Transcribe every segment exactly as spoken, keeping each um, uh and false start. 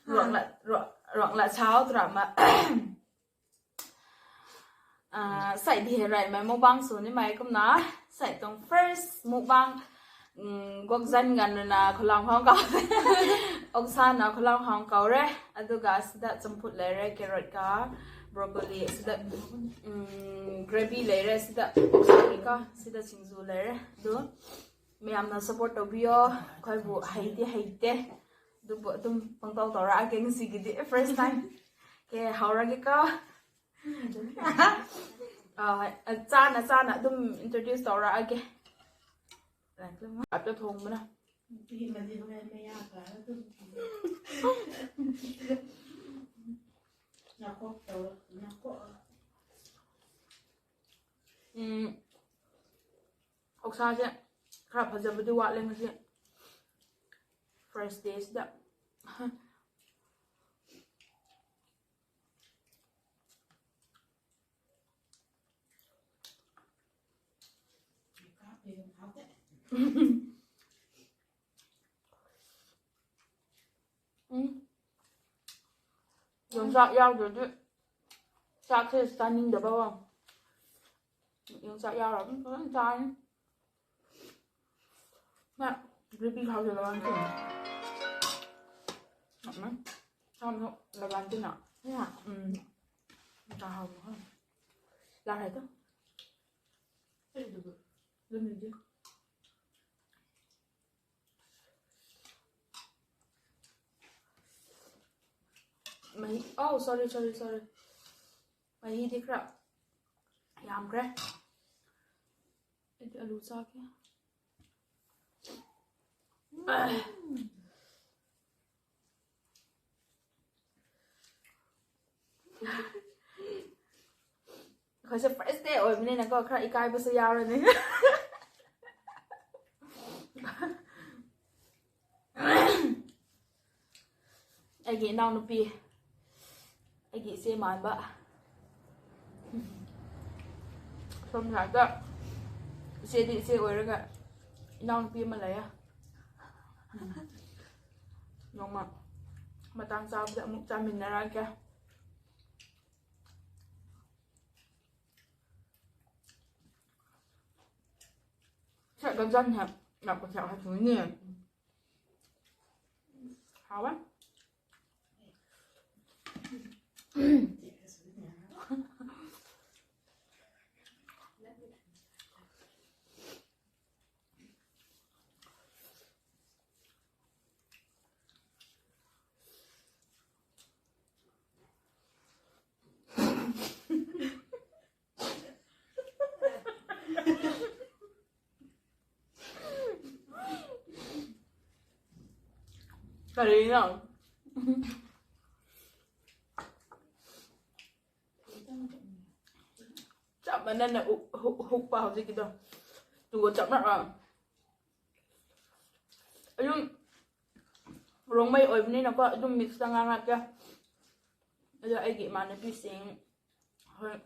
Ruang la, ruang, ruang la sau tra ma. Ah, sai di hei rui mei mukbang sw nimei kumna, sai tuang first mukbang, um, guakzan ganv rui na khulang hang kau. Oksa na khulang hang kau re. Aduga sida champut lei re, carrot ka, broccoli, sida, um, gravy lei re, sida oksa ka, sida singju lei re. Du, mei amna support tau bi o, koi bu hei di hei de. Du bu, dum pang tau tau ra, again si ki di, first time. Ke, hau ra ki ka. Ah, ah, chana, chana, dum introduce tau ra, again. Ata thong mana. Oksa se, khara phazabadi wa leng se. Fresh taste da. Yung sak yau du du. Sak se stunning da ba wa. Yung sak yau ra, mm, mm, chan. Na, gravy khou se lagan tin. Na, sam no lagan tin na. Ya, mm. Ta hau mo. La hai to. Lu ni di. Mahi, oh, sorry, sorry, sorry. Mahi di khara yam kre. Adi alu sa ke. Koi se first day oi mini na ko khara ikai bu se yau ra ni. Aigi nau nupi. Aigi se man ba. Som sa ta. Se di se oi ra ga. Nau nupi ma la ya. Nongma. Matang sa bu da muk cha min na ra kya. Sa ganzan ha. Nap ka sa ha tu ni. Hau a. Kari na. Chap mana na hu-, hu-, huk pa hou si ki do. Tu chap na a. Ayum, Rongmei oibuni na ko, adum mix ta nga nga kya. Alo aigi mana pi sing. Hoi,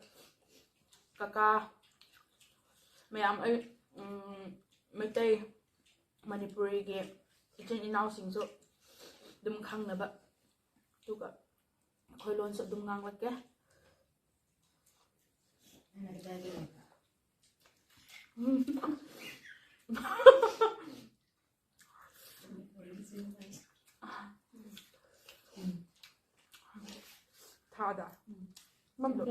kaka, mayam ai, um, Meitei, Manipuri ki, ichin inau sing so, dum khang na ba. Tuka, khoi lon so dum ngang lak ke. Thada. Mam do.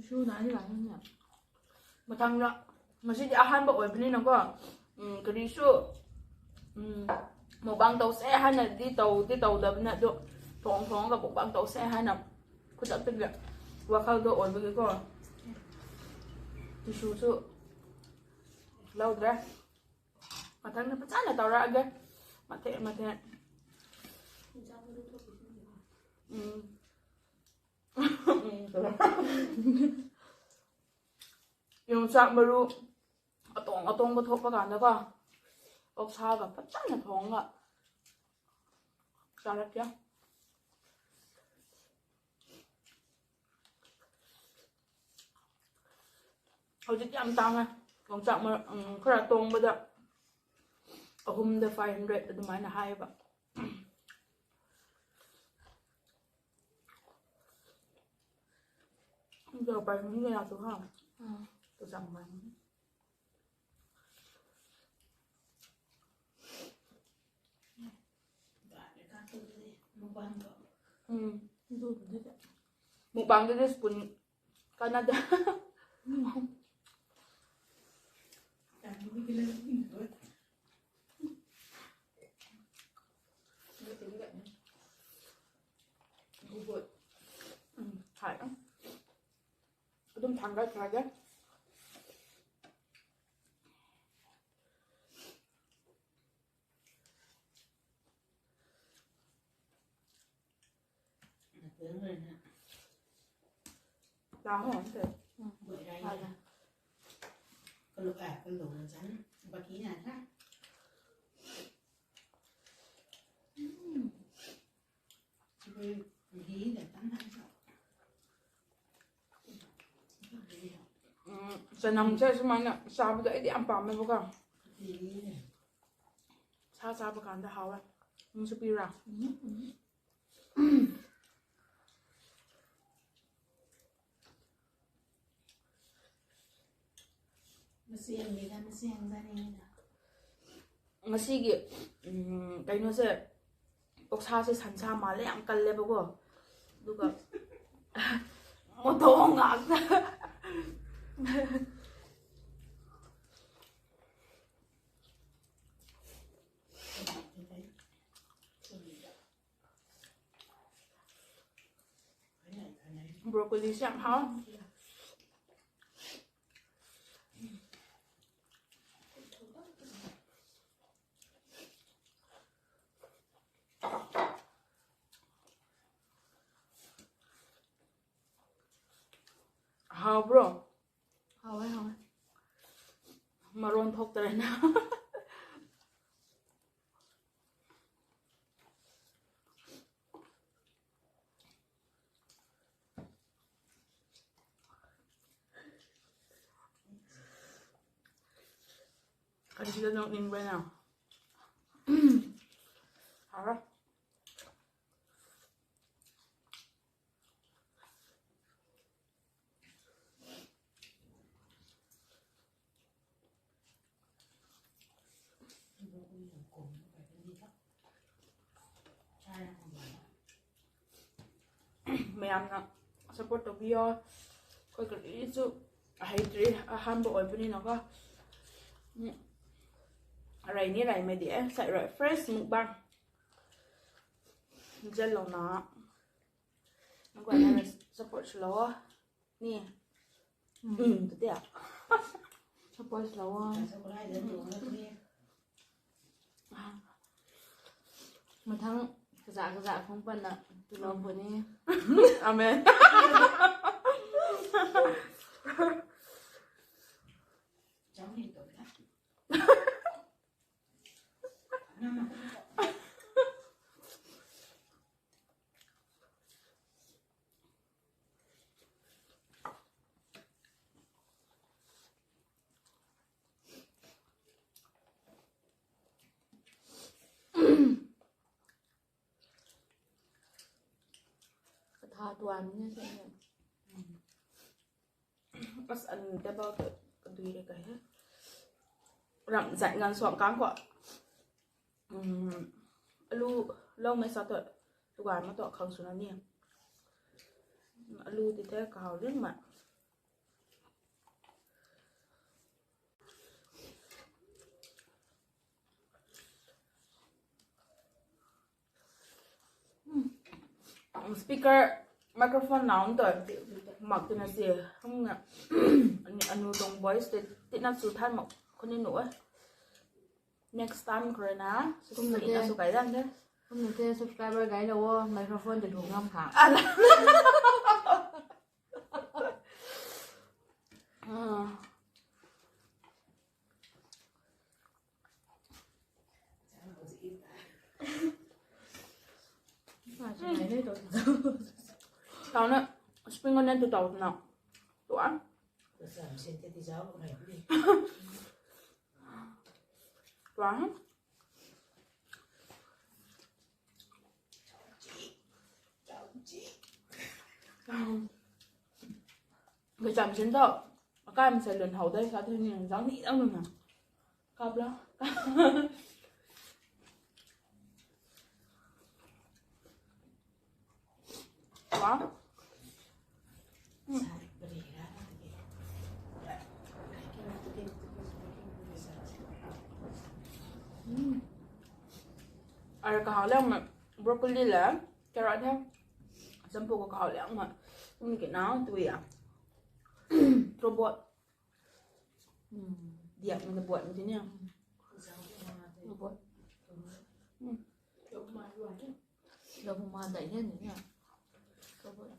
Su na ni la ni. Mathang ra. Ngasi di ahan ba oi bini na ko. Um, kari su. Um, mukbang tau se hana di tau, di tau da bina do. Thong thong ka mukbang tau se hana. Khudak tigla. Wakhal do oi bini ko. Tissue su. Lau dra. Mathang na pachana tau ra ge. Mathe, mathe. Um. Yung sa maru atong atong ka thok pa kanda ka. Oksa ka pachana thong ka. Sarat kya? Howzit yam tang e. Guangchak ma, um, khara tongba da. Ahum da five hundred adumai na hai ba. Zau pai mung na tu ha. Hmm. Tu zam pai mung. Mukbang tu spoon kanada. Thai. Adum thang gai thai de. Lau hon te. Chanam se sumai na saba da idi am pam e boka. Sa saba kanda haw e. Mung su pi ra. Masing ni da, masing da ni da. Ngasigi, um, kaino se, oksa se sansa male ang kalle ba ko. Duka, motong ngak. Broccoli siam hao. Hao bro. Hao e, hao e. Maron thok tare na. Kan sila nung ning bai na. Hara. Mayamna support taubiyo. Koi kari chu aheitri ahanba oi puni na ko. Rai ni rai mei di e, sai rai fresh mukbang. Jel lou na. Nang guay na support swlou o. Ni. Mm, tu tia. Support swlou o. Mathang kaza kaza khong pan na tulou puni. Amen. Katha tuan ni se. As an table tu kadui re ka he. Ram zat ngan suang kang ko. Um, alu lou mei sa tu tuan ma tu khang swna ni. Alu ti the kahaw ling ma. Speaker, microphone naun tu mak tina si hung na. Ani anu tuang voice te tina su than mak khuni nu e. Next time khou rui na, kumna te, na su kai dan de. Kumna te subscriber gai lou o, microphone te lung ngam kha. Ala. Ah. Tau na, spring onion tu tau na. Tu a. Wow. Kacham sin tho. Akai masa lun how dai sa the ni zang ni zang lun na. Kap la. Wow. Ar kahaw liang ma broccoli le carrot he. Sampu ko kahaw liang ma. Kum ki na tui a. Robot. Diak ma buat ma tini. Robot. Lo ma dai he ni na. Robot.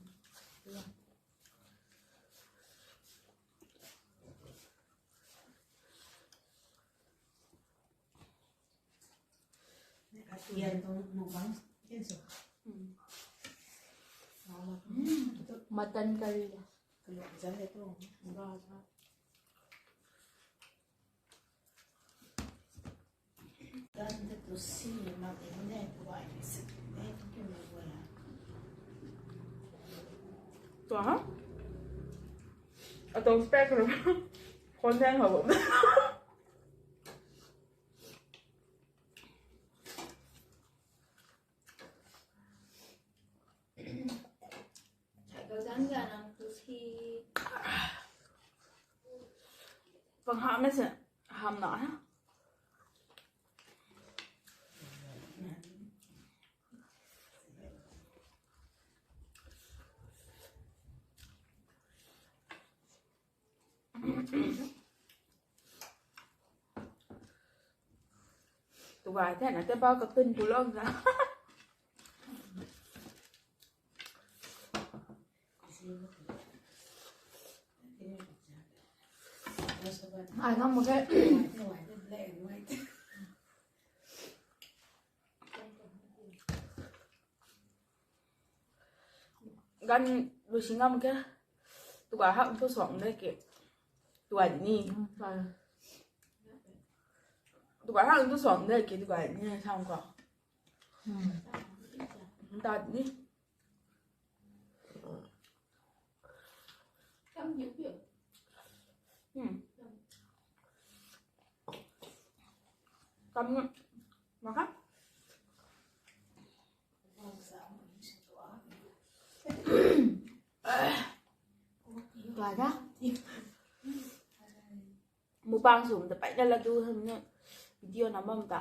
Mutton curry. Tua ha? Atong spek ru. Content hou bam. Pang ham na se ham na ha. Tuai the na te ba ka tun pu lou na. Ai ngam mak khe. Gan lu si ngam khe. Tuai hak tu suang de ki. Tuai ni. Tuai hak tu suang de ki tuai ni sam ko. Ta ni. Kam ma kha. Tuai da. Mukbang sw ta pei na la du ham na video na bam ta.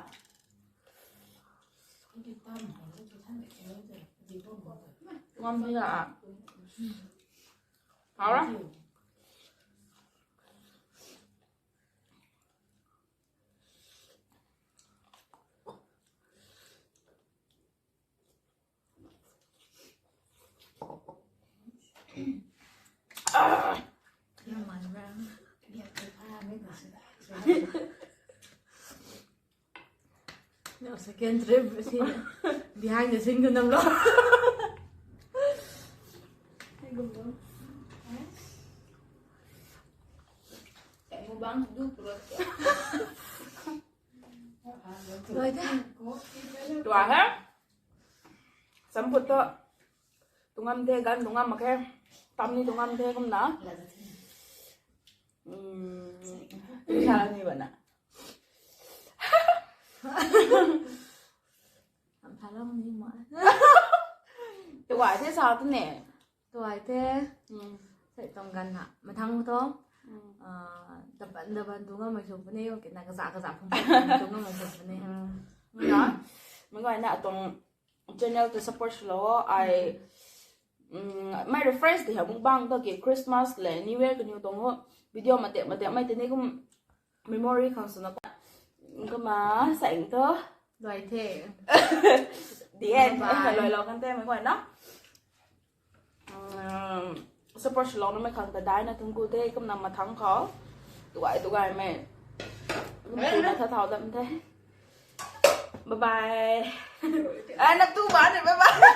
Ngam ni la. Hau la. No, second trip si behind the scene ko nam lo. Mukbang du pura. Tuai he. Champut tu. Tungam the, gan tungam mak khe. Tam ni tungam the kumna. Sa ni bana. Am thalam ni ma. Tuai the sa tu ne. Tuai the. Sai tong gan na. Mathang tu. Taban taban tungam mai su pune, okay, na kaza kaza phung phung tungam mai su pune. Na. Mei guay na atong channel ta support swlou o, ai, mm, mei refresh di ha mukbang ta ki Christmas le New Year kaniw tuang ho video matek matek mei tini kum memory khang swna ka, kumna saeng tu. Luai the. The end. Bye bye. Luai lou kan the mei guay na. Support swlou na mei khang ta dai na thungku the, kumna mathang khou tuai tuai mei. Kumna tha thau dam the. Bye bye. Ah, na tu ba ni, bye bye.